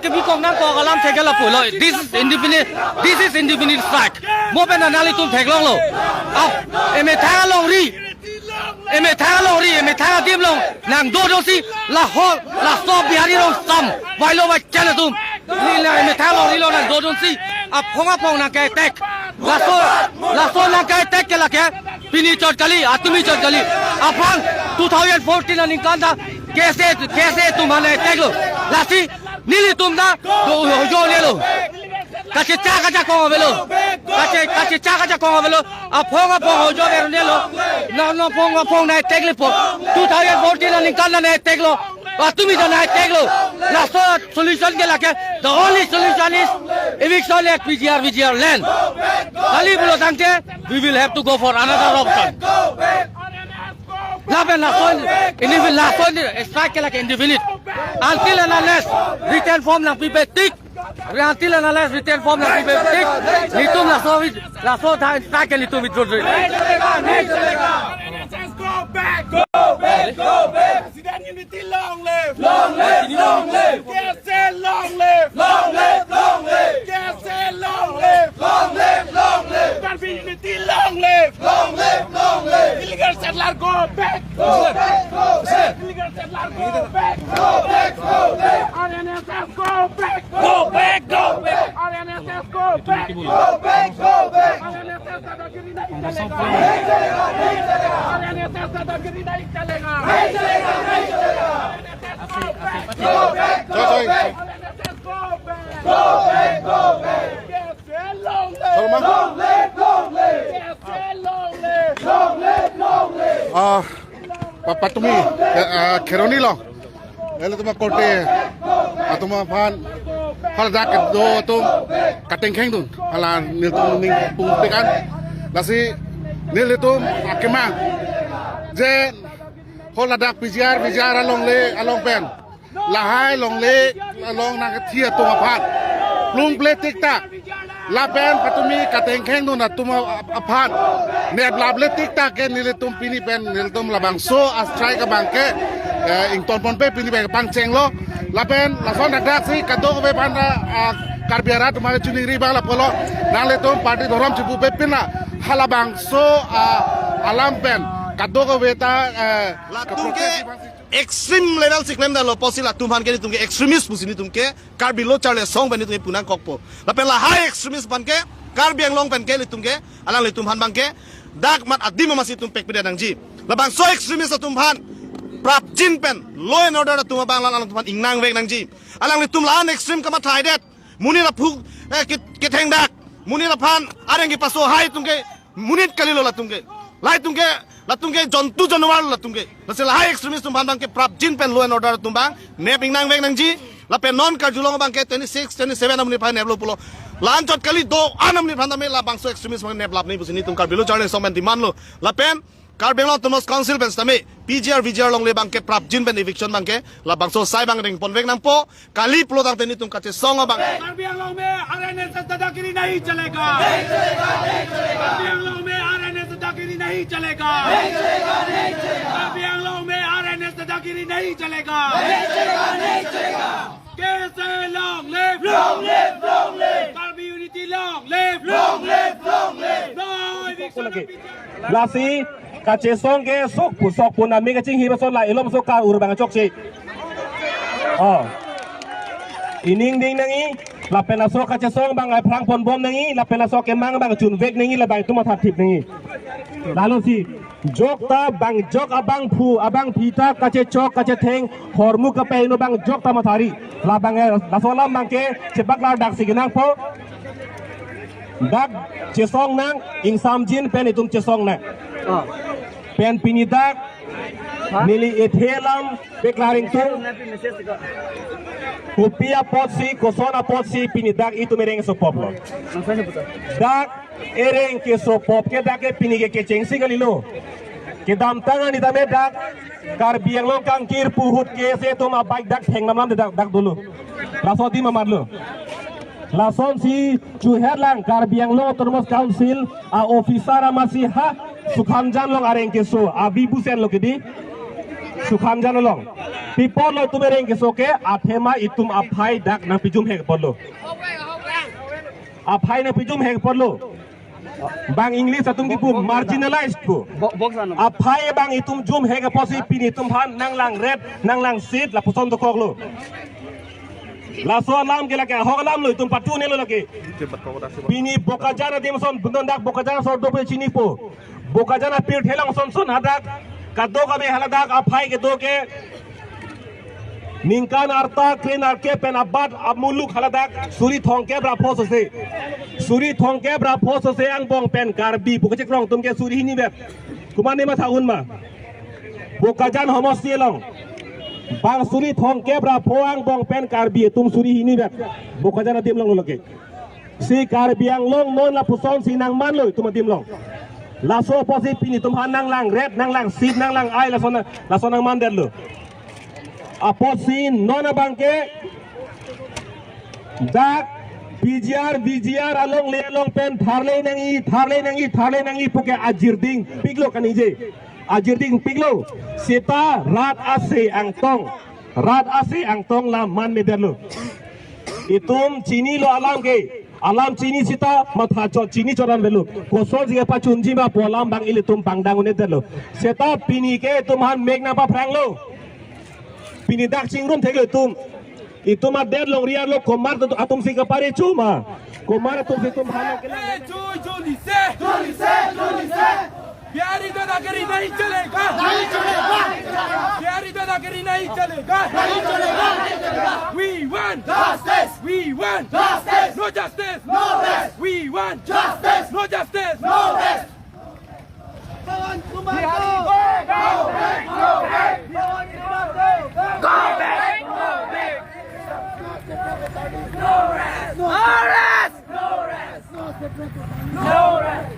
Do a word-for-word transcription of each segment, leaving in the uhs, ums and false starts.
kebi kong nangkok alam theklongpo lo. This is indefinite, this is indefinite strike. Mo pen nanglitum theklonglo. Ap, emethang alongri, emethang alongri, emethang adim along nangdodunsi, laho, laso Bihari rong sam, vailo vaichen atum. Neli emethang alongri along nangdodunsi, aphong aphong nangke-attack. Laso, laso nangke-attack ke lake pini chot kali, atumi chot kali. Aphrang two thousand fourteen aningkan ta K S A, K S A atum aphan attack lo. Lasi nelitum ta do hojo nelo. Kachecha kachecha kong avelo. Kache, kachecha kachecha kong avelo. Aphong aphong hojo nelo. Non non aphong aphong nang-attack lepo. Two thousand fourteen aningkan ta nang-attack lo. Atumi ta nang-attack lo. Laso solution ke lake, the only solution is eviction at P G R, V G R land. Kali pulo tangte, we will have to go for another option. Lapen lason, ini lason strike ke lake indefinite. Until and unless written form nangpipe tik, until and unless written form nangpipe tik, nelitum laso, laso tha strike ke nelitum withdraw. N S S go back, go back, go back. Student unity long live. Long live, long live. K S A long live. Long live, long live. K S A long live. Long live, long live. Karbi unity long live. Long live, long live. Illegal settler go back. Go back, go back. Illegal settler go back. Go back, go back. R N S S go back. Go back, go back. R N S S go back. Go back, go back. R N S S दादागिरी नहीं चलेगा। नहीं चलेगा, नहीं चलेगा। R N S S दादागिरी नहीं चलेगा। नहीं चलेगा, नहीं चलेगा। Go back, go back. Go back, go back. K S A long live. Long live, long live. K S A long live. Long live, long live. Ah, pa-, patumi, eh, ah, Kheroni along. Ilitum akorte atum aphan, hala dak kedo atum katengkhengdun, hala nelitum ning pungtekan. Lasi nelitum akemang je hala dak P G R, V G R alongle, along pen, lahai longle along nangkethi atum aphan plungple tiktak. Lapen patumi katengkhengdun atum a-, aphan neplaple tiktak ke nelitum pini pen nelitum labangso a-strike abangke, eh, ingtonponpe pini pen pangchenglo. Lapen lason thakthak-si kadokave aphan ta, ah, Karbi arat atum aphan chiningri abang lapulo. Nanglitum party dhorom chipupe pina halabangso, ah, alam pen kadokave ta, eh, latum ke extreme level si klemdamlo pusi latum aphan ke nelitum ke extremist pusi nelitum ke Karbi Lo Charli Asong pen nelitum ke pu nangkokpo. Lapen lahai extremist aphan ke Karbi Anglong pen ke nelitum ke, alanglitum aphan abangke dak mat adim amatsi nelitum pekpeda nangji. Labangso extremist atum aphan prapjin pen law and order atum abang alanglitum aphan ingnangvek nangji. Alanglitum la-an extreme kamathadet. Monit aphu, eh, ke-, kethengdak. Monit aphan areng kepaso hai atum ke monit kalilo latum ke. Latum ke, latum ke jontu januar latum ke. Lasi lahai extremist atum aphan abangke prapjin pen law and order atum abang nep ingnangvek nangji. Lapen non karjulong abangke twenty-six, twenty-seven amonit aphan neplo pulo. La-an chot kali, do-an amonit aphan tame labangso extremist abang neplap nangji pusi nelitum Karbi Lo Charli Asong pen demand lo. Lapen Karbi Anglong Autonomous Council pen sitame P G R, V G R alongle abangke prapjin pen eviction abangke labangso asai abang rengponvek nangpo. Kali pulo tangte nelitum kachesong abang. Karbi आंगलोंग में आरएनएसएस दादागिरी नहीं चलेगा। नहीं चलेगा, नहीं चलेगा। कार्बी आंगलोंग में आरएनएसएस दादागिरी नहीं चलेगा। नहीं चलेगा, नहीं चलेगा। कार्बी आंगलोंग में आरएनएसएस दादागिरी नहीं चलेगा। नहीं चलेगा, नहीं चलेगा। KSA long live। Long live, long live। Karbi unity long live। Long live, long live। No eviction of P G R। Lasi kachesong ke sok pu sok pu nami kachinghi bason la ilom sok kar ur abang chokche. Oh. Ining ding nangji, lapen laso kachesong abang aphrang ponbom nangji, lapen laso kemang abang chunvek nangji, labang atum mathathip nangji. Lalo si jok ta bang jok abangphu, abangpi ta kachechok kachetheng, hormu kapehingno abang jok ta mathari. Labang, eh, laso alam abangke chepaklardaksi kenangpo. Dak chesong nang, ingsamjin pen itum chesong nang. Ah. Pen pini dak, ha? Neli ethe alam peklar ingtung. Kopi apotsi, koson apotsi, pini dak itum ereng sopoplo. Dak ereng kesopop ke dak ke pini ke kechengsi kalilo. Kedamtang arni tame dak Karbi Anglong kangkir pu ahut ke ase atum abike dak thenglam lam dak, dak dolo. Laso adim amatlo. Lasonsi chuherlang Karbi Anglong Autonomous Council a-officer amatsi ha Sukhamjan along areng keso, abi busen lo kedi. Sukhamjan along. Pi apotlo itum ereng keso ke, athema itum aphai dak nangpijumhek apotlo. Aphai nangpijumhek apotlo. Bang English atum kipu marginalized pu. Bo-, box ano? Aphai bang itum jumhek apotsi pini itum aphan nanglangret, nanglangsit lapuson dokoklo. Laso alam ke lake ahok alamlo, itum patunelo lake. Pini Bokajan adim ason, bundon dak Bokajan asor dope chinipo. Bokajan apirthe along sonson hadak, kadokave haladak aphai kedo ke ningkan arta kre-nerkep pen abat amuluk haladak suri thomkep ra pho sose. Suri thomkep ra pho sose angbong pen Karbi pu kachekrong atum ke suri hini vet. Komat ne matha un ma? Bokajan homosti along bang suri thomkep ra pho angbong pen Karbi atum suri hini vet. Bokajan adim alonglo ke. Si Karbi Anglong non lapusonsi nangmanlo itum adim along. Laso apotsi pini itum aphan nanglangret, nanglangsit, nanglang-ai lason, lason nangmandetlo. Apotsi non abang ke dak P G R, V G R alongle along pen tharle nangji, tharle nangji, tharle nangji pu ke ajirding piklo kaningje. Ajirding piklo. Seta rat ase angtong, rat ase angtong la manmedetlo. Itum chinilo alam ke, alam chini seta matha chot chini chot an avelo. Kosonsi kepachunji ma pu alam bang ilitum pangdang un-edetlo. Seta pini ke itum aphan mek nangpaphranglo. Pini dak chingrum theklo itum. Itum adet longri arlo komat atum, atumsi kapare chu ma. Komat atumsi itum aphan nangkelang. Hey, Ju-, Julise! Julise! Julise! Bihari दादागिरी नहीं चलेगा। नहीं चलेगा। बिहारी दादागिरी नहीं चलेगा। नहीं चलेगा। नहीं चलेगा। We want justice. We want justice. No justice. No rest. We want justice. No justice. No rest. Pawan Kumar, go back. Go back. Go back. Pawan Kumar, go back. Go back. Go back. No rest. No rest. No rest.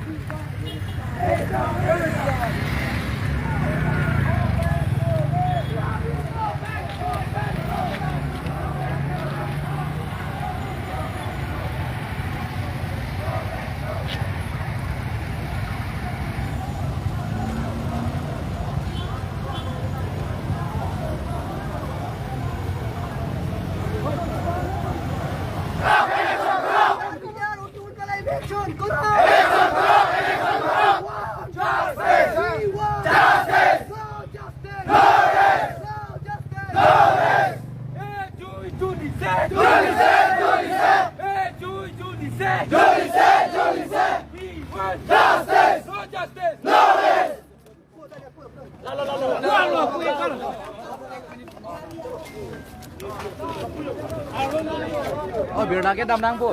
Oh, birna ke dam nangpo.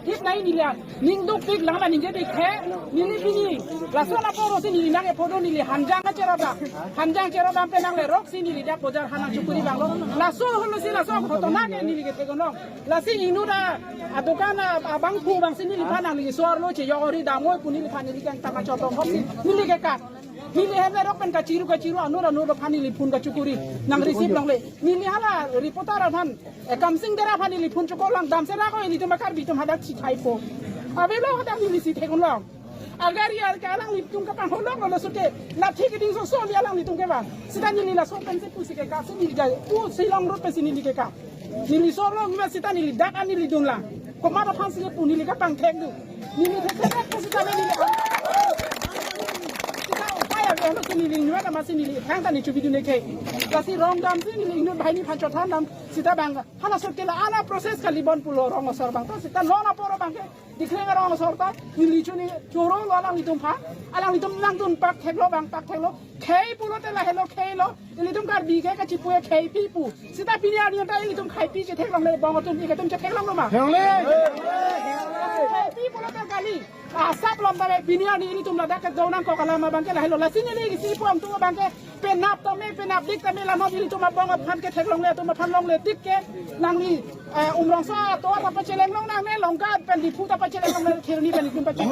Thip nai neli, ning dukpik lang la ningje dik he, neli pini. Laso lapu rosi neli nang epodo neli hanjang cherodam. Hanjang cherodam pen nang lerok si neli dak bojar hanang chukuri banglo. Laso holo si laso ghotona ke neli ke thegonong. Lasi inut adokan abangphu abangsi neliphan nangli sorlo che yori damoi pu neliphan neli kang tama chotong hoksi neli ke ka. Neli hem lerok pen kachiru kachiru anur anur aphan neli phone kachukuri nang receive longle. Neli hala reporter aphan, eh, Kamsing Dera aphan neli phone chokok lang damsela ko ilitum akar bitum hadak chithaipo. Avelo hadak neli si thegonlong. Agar ya ke alanglitum kapangholong lo sute. Lathi keding soso li alanglitum ke ba. Sita neli laso pensi pusi ke ka si neli ga. Pu Shillong road pensi neli ke ka. Neli sorlo nima sita neli dak an neli dunlang. Komat aphansi pu neli kapangthek dun. Neli thekthek ke sita neli. Sita upaya. Ano si neli inut amat si neli thang ta neli chubidun-e ke. Lasi rong damsi neli inut banghini aphan chothan dam sita bang. Hala sot ke la-an aprocess kali bon pulo rong asor abang ta sita non apor abangke. Dikhreng arong asor ta neli chuni choro lo alanglitum aphan. Alanglitum nangdun pak theklo bang pak theklo. Khei pulote lahelo khei lo. Ilitum Karbi ke kachipu-e khei pi pu. Sita pini arni ta ilitum khei pi chetheklongle bong atum ikatum chetheklonglo ma? Theklongle. Khei pi pulote kali. Asap lom tame pini arni ilitum ladak kedo nangkok alam abangke lahelo. Lasi neli isi pu atum abangke penap tame penapdik tame la non ilitum abong aphan ketheklongle atum aphan longle tik ke nangli, eh, Umrongso atovar ta pacheleng long nangne, Longka pen Diphu ta pacheleng longle, Kheroni pen ilitum pacheleng.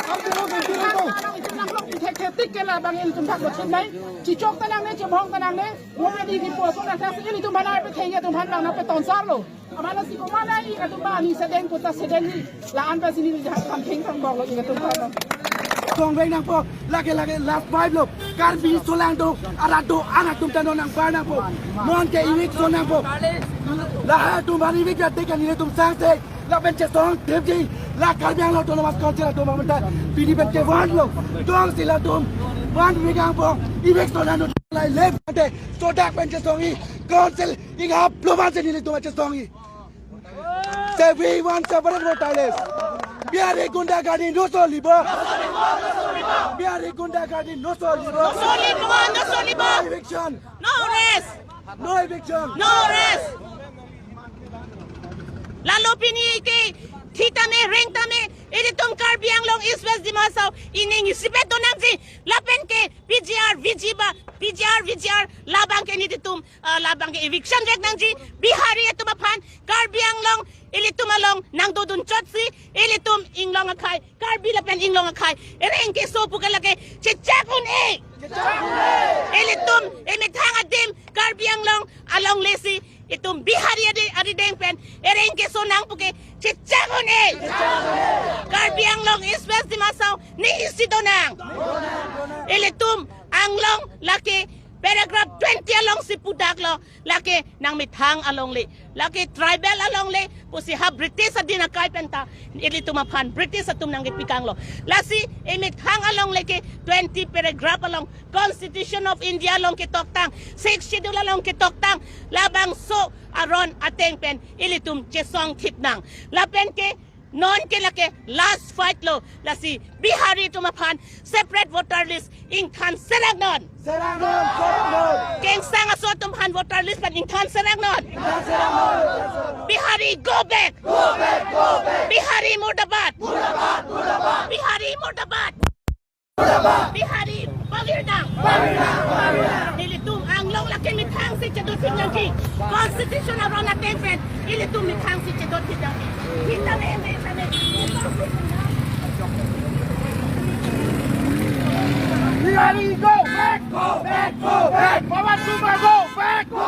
Nang ilitum nanglong pi thekthek tik ke labang ilitum thak lo chin nai. Chichok ta nangne, chemong ta nangne. Mo pe di di po so na sa ilitum bana pe thengya tum han nang pe tonsar lo. Amala si ko mana ikatum ba ni sedeng puta sedeng ni. La-an pa sini ni jahat kam theng kam bok lo ikatum ba. Song veng nangpo, lake lake last five lo. Karbi solang do, arat do, arat atum ta non nangbar nangpo. Non ke evict so nangpo. Lahai atum ban evict ya tekan ilitum sangse. Lapen chesong thepji. La Karbi Anglong Autonomous Council atum amonta. Pini pen ke van lo. Dong si latum. Van megang po. Evict so nang do lai lep ante. So dak pen chesong-i. Council inghap lo man si nelitum chesong-i. Say we want separate voter list. Bihari gundagardi no solibo. Bihari gundagardi no solibo. No solibo, no solibo. No eviction. No rest. No eviction. No rest. Lalo pini ke thi tame reng tame ilitum Karbi Anglong East West Dima Hasao ining isipet do nangji lapen ke P G R, V G R ba, P G R, V G R labang ke nelitum, ah, labang ke eviction vek nangji, Bihari atum aphan, Karbi Anglong, ilitum along, nangdodun chotsi, ilitum inglong akhei, Karbi lapen inglong akhei, ereng keso pu ke lake, chechak un-e. Ilitum, emethang adim, Karbi Anglong, alongle si, itum Bihari adi, adideng pen, ereng keso nang pu ke, chechak un-e. Karbi Anglong East West Dima Hasao, ne isi do nang. Ilitum, Anglong lake paragraph twenty along si pudak lo, lake nangmethang alongle, lake tribal alongle, pusi ha British adin akai pen ta, ilitum aphan British atum nangkepikang lo. Lasi, emethang alongle ke twenty paragraph along, Constitution of India along ketoktang, Sixth Schedule along ketoktang, labangso aron ateng pen, ilitum chesong thip nang. Lapen ke, non ke lake last fight lo, lasi Bihari atum aphan separate voter list ingthan serang non. Serang non, serang non. Kengsang aso atum aphan voter list pen ingthan serang non. Ingthan serang non. Bihari go back. Go back, go back. Bihari murdabad. Murdabad, murdabad. Bihari murdabad. Bihari pavir nang. Pavir nang, pavir nang. Ilitum Anglong lake methang si chedot thip nangji. Constitution aron ateng pen ilitum methang si chedot thip nangji. Kita me me me. Bihari go back, go back, go back. Pawan Kumar go back, go